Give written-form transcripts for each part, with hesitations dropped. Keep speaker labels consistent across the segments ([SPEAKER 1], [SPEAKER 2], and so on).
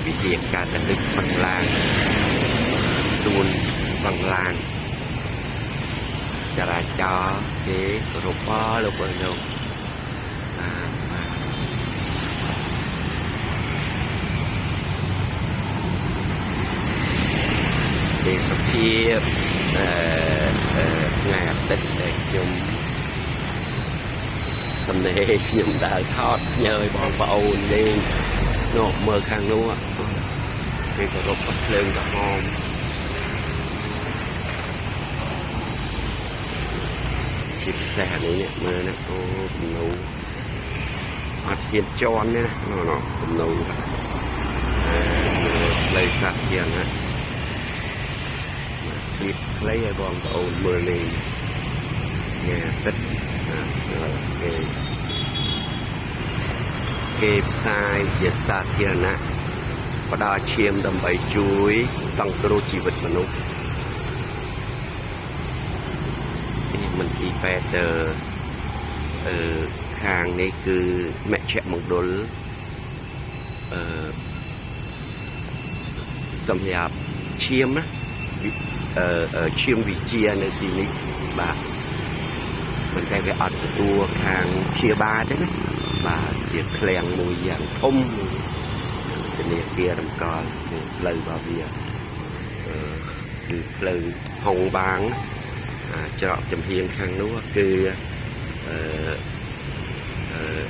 [SPEAKER 1] វិហារកាតលិកបន្លាងសួនបន្លាងចរាចរណ៍គេគោរពលោកអើយលោកបាទបាទ ទេសភាពអឺអឺថ្ងៃអាទិត្យដែលខ្ញុំតំណេខ្ញុំដើរថតផ្ញើឲ្យបងប្អូនលេងនោះមើលខាងនោះគេគោរពបတ်ភ្លើងក្រហមជាពិសេសអានេះនេះមើលណាអូគំនូអត់ហ៊ានជន់ទេណានោះនោះគំនូផ្លូវសាធារណៈឃ្លីបខ្លីឲ្យបងប្អូនមើលលេងថ្ងៃអាទិត្យណាគេគេផ្សាយជាសាធារណៈផ្ដល់ឈាមដើម្បីជួយ សង្គ្រោះជីវិតមនុស្សនេះមន្ទីរពេទ្យអឺខាងនេះគឺមជ្ឈមណ្ឌលអឺសម្រាប់ឈាមណាអឺឈាមវិជានៅទីនេះបាទមិនតែវាអត់ទទួលខាងព្យាបាលទេណាបាទជាឃ្លាំងមួយយ៉ាងធំធនាគាររំកលនេះផ្លូវរបស់វាគឺផ្លូវហុងបាងច្រកចំហៀងខាងនោះគឺអឺអឺ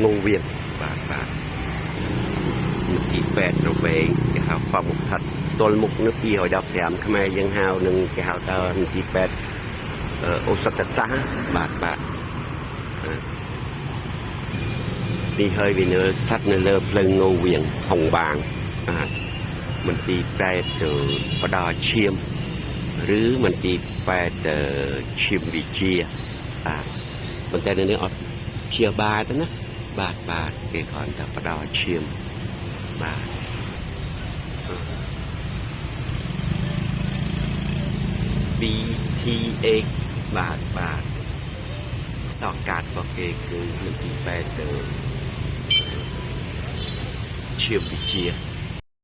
[SPEAKER 1] ងងវៀងបាទបាទមន្ទីរពេទ្យរវែងគេហៅហ្វាមុខថិតទល់មុខនោះ215ខ្មែរយើងហៅនឹងគេហៅថាមន្ទីរពេទ្យអូសតសាសបាទបាទនេះហើយវានៅស្ថិតនៅលើផ្លូវងវៀងហុងបាងបាទមន្ទីរពេទ្យផ្ដល់ឈាមឬមន្ទីរពេទ្យឈាមវិជាបាទប៉ុន្តែនៅនេះអត់ព្យាបាលទេណាបាទបាទគេគ្រាន់តែផ្ដល់ឈាមបាទ BTX បាទបាទសอกកាតរបស់គេគឺមន្ទីរពេទ្យឈាមវិជា